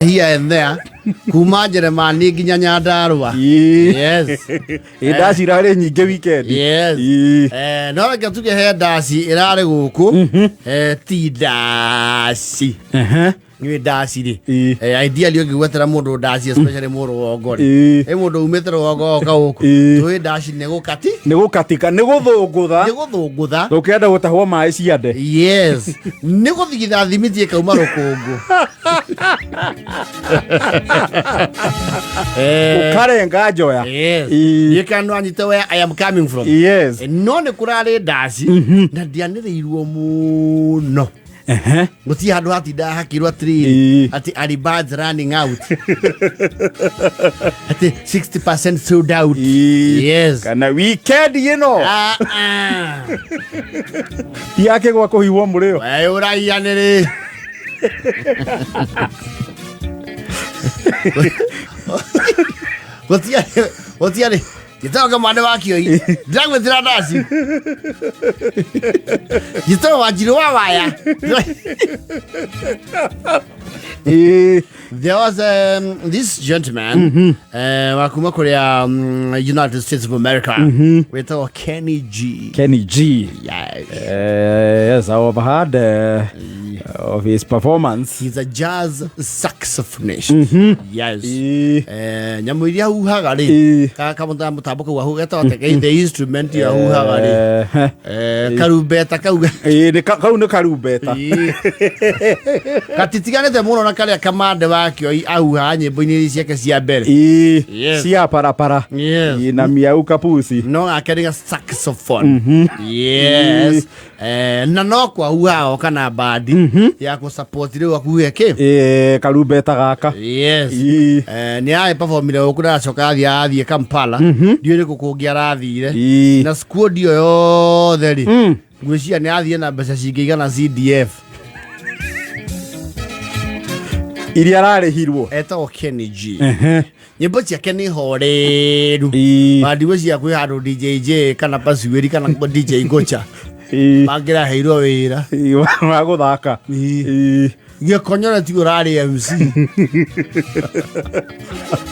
Here and there, kuma Njeremani nginya Nyandarua. Yes. Ĩ ndaci irarĩ nyingĩ weekend. Yes. Ĩ. No reke tuge he ndaci ĩrarĩ gũkũ. Ti ndaci. Nĩ ndaci rĩ. Ĩ. Ideally ũngĩgwetera mũndũ ndaci, especially mũndũ rũgongo rĩ. Ĩ. Ĩ mũndũ umĩte rũgongo oka gũkũ. Ĩ. Tũĩ ndaci nĩ gũkati. Nĩ gũkatika, nĩ gũthũngũtha. Nĩ gũthũngũtha. Ũkĩenda gũtahwo maĩ ciande. Yes. Nĩ gũthigitha thimiti ĩkauma rũkũngũ. Ũkarenga njoya. Yes. Ĩ. You can anyite where I am coming from. Yes. No nĩ kũrarĩ ndaci na ndianĩrĩirwo mũno. Gũtirĩ handũ hatindaga hakĩrwo atĩrĩrĩ atĩ early birds running out, atĩ 60% sold out. Yes. Kana weekend ĩno Ah, ah. ti yake gwa kũhihwo mũrĩo. We ũraiyanĩrĩ. Gũtiarĩ gũtiarĩ njĩtagwo kamande wa kĩoi, ndĩragwĩtĩra ndaci. Njĩtagwo Wanjirũ wa waya. There was this gentleman wa kuma kũrĩa United States of America wĩtagwo Kenny G. Kenny G. Yes. Yes, I've heard of his performance. He's a jazz saxophonist. Yes. Nyamũ iria huhaga rĩ, kamũtambo kau ahu getagwo atĩa, the instrument ĩyo ahuhaga rĩ, karumbeta kau. Ĩ, kau nĩ karumbeta. Ĩ. Gatitiganĩte mũno na karĩa kamande wa kĩoi ahuhaga nyĩmbo-inĩ iria ciake cia mbere. Yes. Cia parapara. Yes. Ĩ, na miau kapusi. No gake nĩ ga saxophone. Yes. Na no kwahuhaga oka na bandi ya kũ-support rĩu akuhe kĩ. Karumbeta gaka. Yes. Nĩ arĩ performire gũkũ na acoka athiĩ Kampala, ndiũĩ nĩ kũ kũngĩ arathire. Na squad ĩyo yothe rĩ, ngwĩciria nĩ athiĩ na mbeca cingĩigana CDF. Iria ararĩhirwo. Etagwo Kenny G. Nyĩmbo ciake nĩ horeru. Wandigwĩciria kwĩ handũ DJJ kana Pasuĩri kana DJ Gocha mangĩraheirwo wĩra Ĩ, wa gũthaka. Gĩkonyore ti ũrarĩ MC.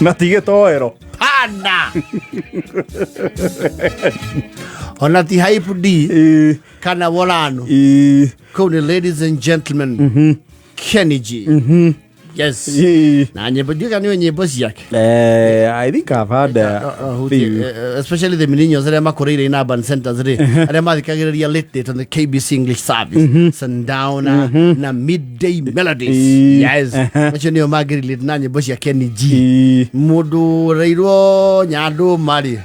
Na ti gĩtoero. Pana ona ti Hype D kana Wolano. Kũu nĩ ladies and gentlemen, Kenny G. Yes. Na nyĩmbo ndiũĩ kana nĩũĩ nyĩmbo ciake. I think I've had few. Especially the millennials arĩa makũrĩire in urban centers rĩ, arĩa mathikagĩrĩria Late Date on the KBC English Service, Sundowner na Midday Melodies. Yes, macio nĩo mangĩrelate na nyĩmbo cia Kenny G. Mũndũ ũreirwo Nyandũma rĩ,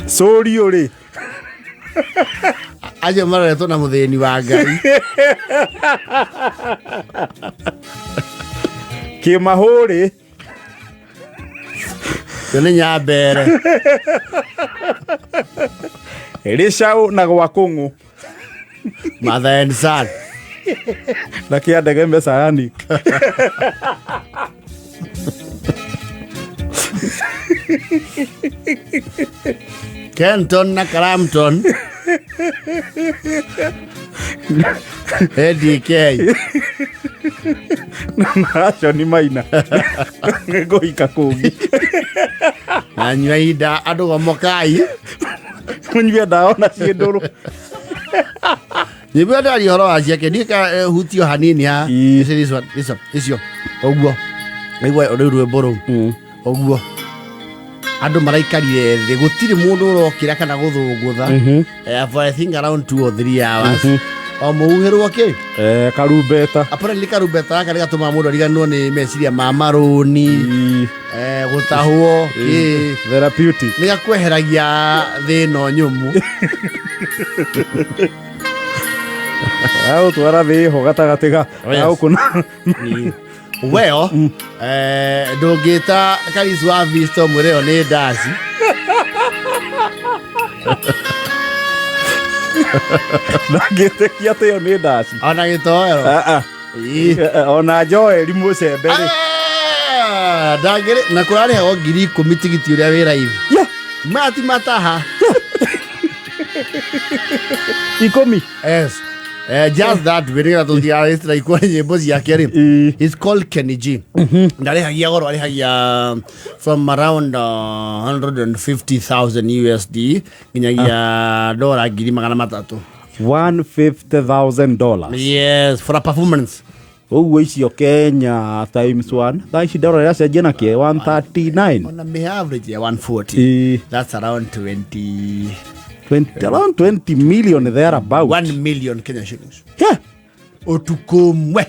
Sũriũ rĩ. Acio maroretwo na mũthĩni wa Ngai. Kĩmahũrĩ. Cio nĩ Nyambere. Rĩcaũ na gwa kũng'ũ. Mother and son. Na kĩa ndege messianic. Kenton na Crampton. ADK. Acio ni maina ngũhika kũngĩ. Na nyua ihinda andũ gomokai. Mũnyue ndawa na ciĩ ndũrũ. Nyĩmbo ĩyo ndĩraria ũhoro wa ciake ndiũĩ kana hutio hanini ha. This this one, this one, icio ũguo igua rĩu rwĩmbo rũu ũguo andũ maraikarire thĩ, gũtirĩ mũndũ ũrokĩra kana gũthũngũtha for I think around 2 or 3 hours o mũhuhĩrwo kĩ. Karumbeta. Apparently karumbeta gaka nĩ gatũmaga mũndũ ariganĩrwo nĩ meciria ma marũni, gũtahwo kĩ. Therapeutic. Nĩ gakweheragia thĩna nyũmũ. Agũtwara thĩ ho gatagatĩ ga Oh, yes. gũkũ na Well, ndũngĩta Karis wa Visto mwĩre ĩyo nĩ ndaci. Ndangĩtĩkia atĩ ĩyo nĩ ndaci. Ona gĩtoero. Ah, ah. Ona Joeli mũcembe rĩ. Ah, ndangĩrĩ na kũrarĩhagwo 10,000 tigiti ũrĩa wĩ raithi. Mati mataha. 10. Yes. Just that way nĩgetha tũtigastrikwo nĩ nyĩmbo ciake rĩ. He's called Kenny G. Ndarĩhagia goro, arĩhagia from around 150,000 USD nginyagia dora 300,000. $150,000. Yes, for a performance. Ũguo icio Kenya times one, thaa ici ndorora ĩracenjia na kĩ 139. Ona me average ya 140. That's around 20 20, around 20 million thereabout. 1 million Kenya shillings. Yeah. Ũtukũ ũmwe.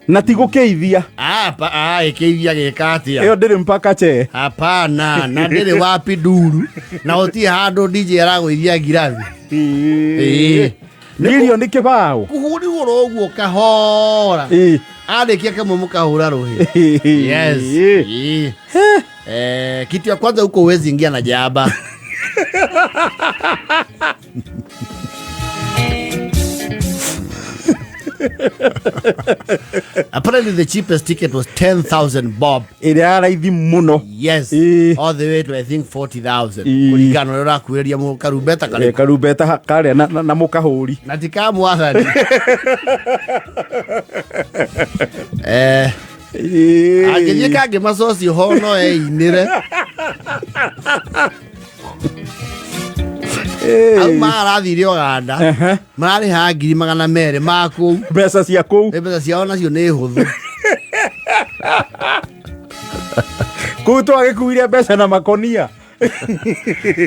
Na ti gũkĩithia. Apa, ĩkĩithia gĩka atĩa? Ĩyo ndĩrĩ mpaka che. Hapana, na ndĩrĩ wapi nduru na gũtirĩ handũ DJ aragũithia ngirathi. Ĩĩ. Milioni kĩbaũ. Kũhũrigũrwo ũguo kahora. Arĩkia kamwe mũkahũra rũhĩ. Yes. Ĩĩ. Kitu ya kwanza huko huwezi ingia na jaba. Apparently the cheapest ticket was 10,000 bob. Ĩrĩa ya raithi mũno. Yes. All the way to I think 40,000. Kũringana na ũrĩa ũrakuhĩrĩria karumbeta karĩkũ. Karumbeta karĩa na mũkahũri. Na ti ka mwathani. Angĩthiĩ kangĩ macoci ho no einĩre. Au marathire Uganda. Mararĩha 200,000 ma kũu. Mbeca cia kũu. Mbeca ciao nacio nĩ hũthũ. Kũu twagĩkuire mbeca na makonia.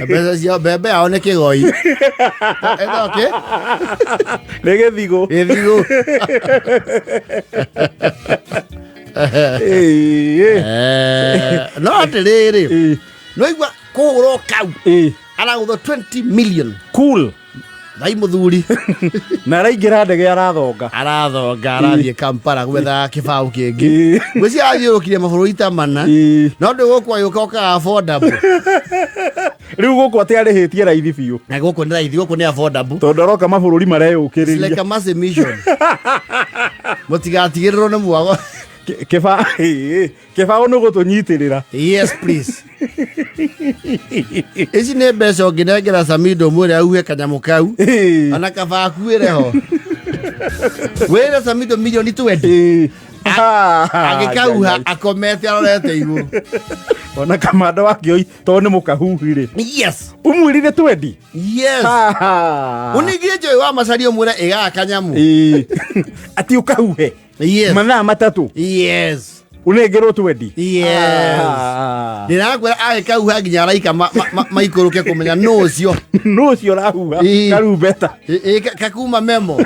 Mbeca ciao mbembe yao nĩ kĩgoi. Ĩno kĩ? Nĩ gĩthigũ. Gĩthigũ. No atĩrĩrĩ. No igua kũhũrwo kau. Aragũthwo 20 million. Cool. Thai mũthuri. Na araingĩra ndege arathonga. Arathonga, arathiĩ Kampala gwetha kĩbaũ kĩngĩ. Ngwĩciria athiũrũrũkire mabũrũri ta mana. No ndũ gũkũ agĩũka okaga affordable. Rĩu gũkũ atĩ arĩhĩtie raithi biũ. Na gũkũ nĩ raithi, gũkũ nĩ affordable. Tondũ aroka mabũrũri mareyũkĩrĩria. It's like a massive mission. Mũtigatigĩrĩrwo nĩ mwago. Kĩbaũ nĩ gũtũnyitĩrĩra. Yes, please. Ici nĩ mbeca ũngĩnengera Samido mwĩre auhe kanyamũ kau. Ona kaba akuĩre ho. Wĩre Samido milioni 20. Agĩkauha akomete arorete igũrũ. Ona kamanda wa kĩoi tondũ nĩ mũkahuhi rĩ. Yes. Ũmwĩrire 20? Yes. Ũningire njũĩ wa Macaria ũmwĩre ĩgaga kanyamũ. Ati ũkahuhe. Yes. Mathaa matatũ. Yes. Ũnengerwo 20? Yes. Ndĩrakwĩra agĩkauha nginya araika maikũrũke kũmenya nũ ũcio. Nũ ũcio ũrahuha? Karumbeta. Kakuma memo.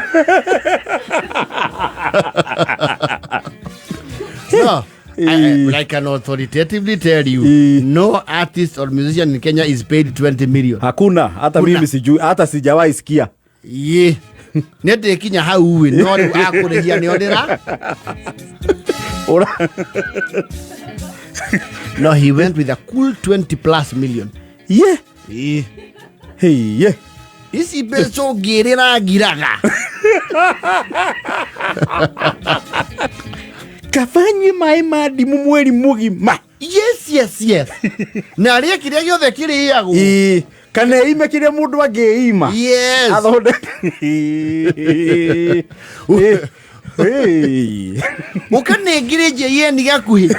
No. I can authoritatively tell you, no artist or musician in Kenya is paid 20 million. Hakuna, hata Hakuna. mimi sijui, hata sijawahi sikia. Ye. Nĩ ndĩkinya hau ĩ, no rĩu akũrĩhia nĩ orĩra. Ora. No, he went with a cool 20 plus million. Ye. Ye. Hey, ye. Ici mbeca ũngĩrĩra ngiraga. Kabanyue maĩ ma ndimũ mweri mũgima. Yes, yes, yes. Na arĩe kĩrĩa gĩothe kĩrĩagwo. Kana eime kĩrĩa mũndũ angĩima. Yes. Athondeke. Ũkanengĩrĩnjia yeni gakuhĩ.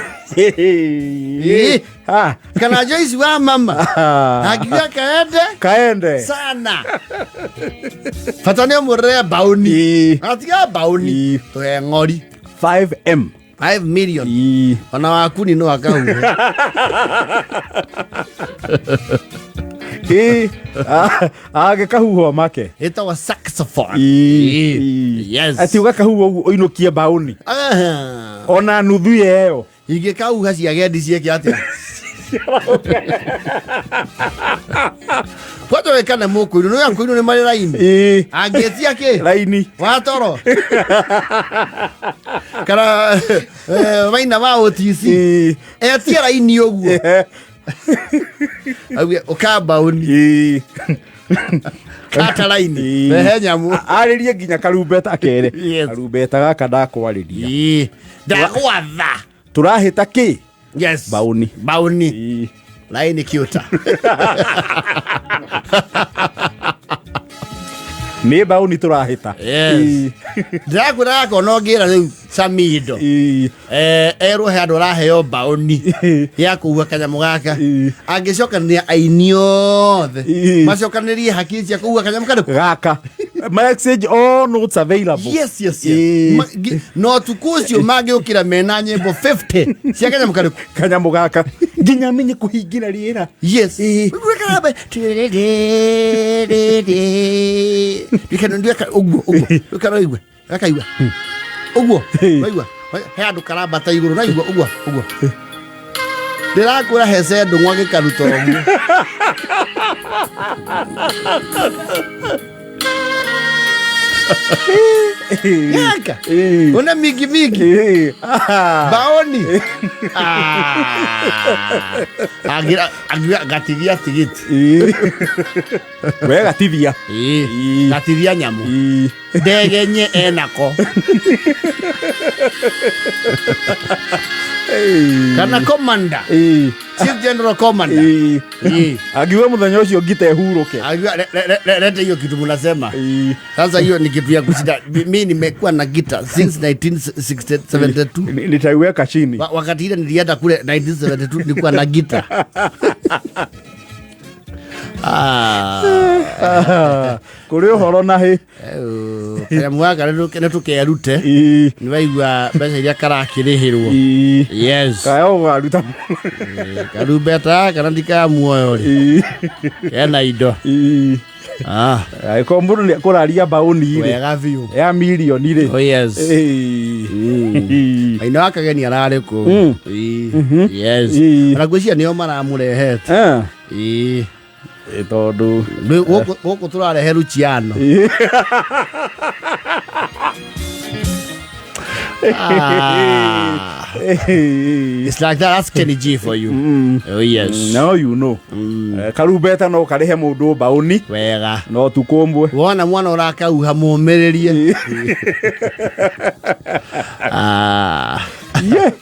Kana Joyce wa mama. Angiuga kaende. Kaende. Sana. Bata nĩ ũmũrĩre mbaũni. Atiga mbaũni. Tũhe ng'ori. 5M. 5 million. Ona waku ni no akauhe. Agĩkahuhwo make. Ĩtagwo saxophone. Yes. Ati ũgakahuhwo ũguo ũinũkie mbaũni. Ona nuthu yeyo. Ingĩkauha cia gendi ciĩke atĩa? Kwanza wekane mũkũinũ, nĩ akũinũ nĩ marĩ raini. Angĩtia kĩ? Raini. Watoro. Kana waina wa OTC. Etia raini ũguo. Auge ũkambaũni. Kata raini. Rehe nyamũ. Arĩrie nginya karumbeta akere. Yes. Karumbeta gaka ndakwarĩria. Ndagwatha. Tũrahĩta kĩ? Yes. Mbaũni. Mbaũni. Raini kĩũta. Nĩ mbaũni tũrahĩta. Yes. Ndĩrakwĩra gaka ona ũngĩra rĩu Samido Ĩĩ. Erwo he andũ araheo mbaũni ya kũua kanyamũ gaka, Ĩĩ. angĩcokanĩria aini othe, Ĩĩ. macokanĩrie hakiri cia kũua kanyamũ karĩkũ? Gaka ma exchange all notes available. Yes. Ĩĩ. No tukũ ũcio mangĩũkĩra mena nyĩmbo 50 cia kanyamũ karĩkũ? Kanyamũ gaka nginya menye kũhingĩra rĩera. Yes. Ĩĩ. Ndweka ũguo ũguo, ndweka ũigua, gakaigua ũguo. Ĩĩ. Waigua he andũ karambata igũrũ naigua ũguo ũguo. Ndĩrakwĩra hece ndũng'wa gĩkaruta ũguo. Gaka Ĩĩ. una mingi mingi. Ĩĩ. Ah. Baoni. Ah. Angira gatithia tigiti. Ĩĩ. We gatithia. Ĩĩ. Ĩĩ. Gatithia nyamũ. Ĩĩ. Ndegenye enako. Ĩĩ. Kana commander. Ĩĩ. Chief General Commander. Ĩĩ. Ĩĩ. Angiuga mũthenya ũcio ngita ĩhurũke. Angiuga, lete hiyo kitu mnasema. Ĩĩ. Sasa hiyo ni kitu ya kushinda. Mi nimekuwa na gita since 1972. Nitaiweka chini. Wakati ile nilienda kule 1972 nilikuwa na gita. Ah. Kũrĩ ũhoro na hĩ. Kanyamũ gaka nĩ tũkerute. Ĩĩ. Nĩ waigua mbeca iria karakĩrĩhĩrwo. Ĩĩ. Yes. Kaya ũgaruta. Karumbeta kana ndikaya muoyo rĩ. Ĩĩ. Kena indo. Ĩĩ. Ah. Angĩkorwo mũndũ nĩ ekũraria mbaũni rĩ Wega biũ. ya mirioni rĩ. Oh yes. Ĩĩ. Maina wa kageni ararĩ kũ? Ĩĩ. Yes. Ĩĩ. Ona ngwĩciria nĩo maramũrehete. Ah. Ĩĩ. Ĩ, tondũ Rĩu gũkũ tũrarehe Luciano. Ĩĩ. Ah. Ĩĩ. It's like that. That's Kenny G for you. Oh yes. Now you know. Karumbeta no karĩhe mũndũ mbaũni Wega. no tukũ ũmwe. Wona mwana ũrakauha mũmĩrĩrie. Ah. Yeah.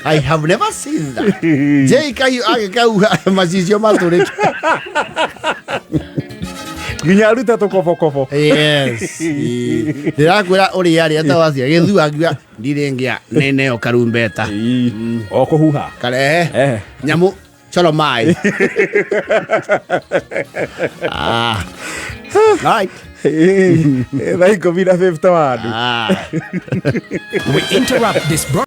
I have never seen that. Jay Kahiũ agĩkauha macicio matũrĩke. Nginya arute tũkobokobo. Yes. Ndĩrakwĩra ũrĩa arĩ atawacia gĩthua angiuga ndirĩ ngĩa neneo karumbeta. Ĩĩ. O kũhuha. Karehe. Eh. Nyamũ coro mai. Ah. Right. Ĩĩ. Thaa 10:51. Ah. We interrupt this broadcast.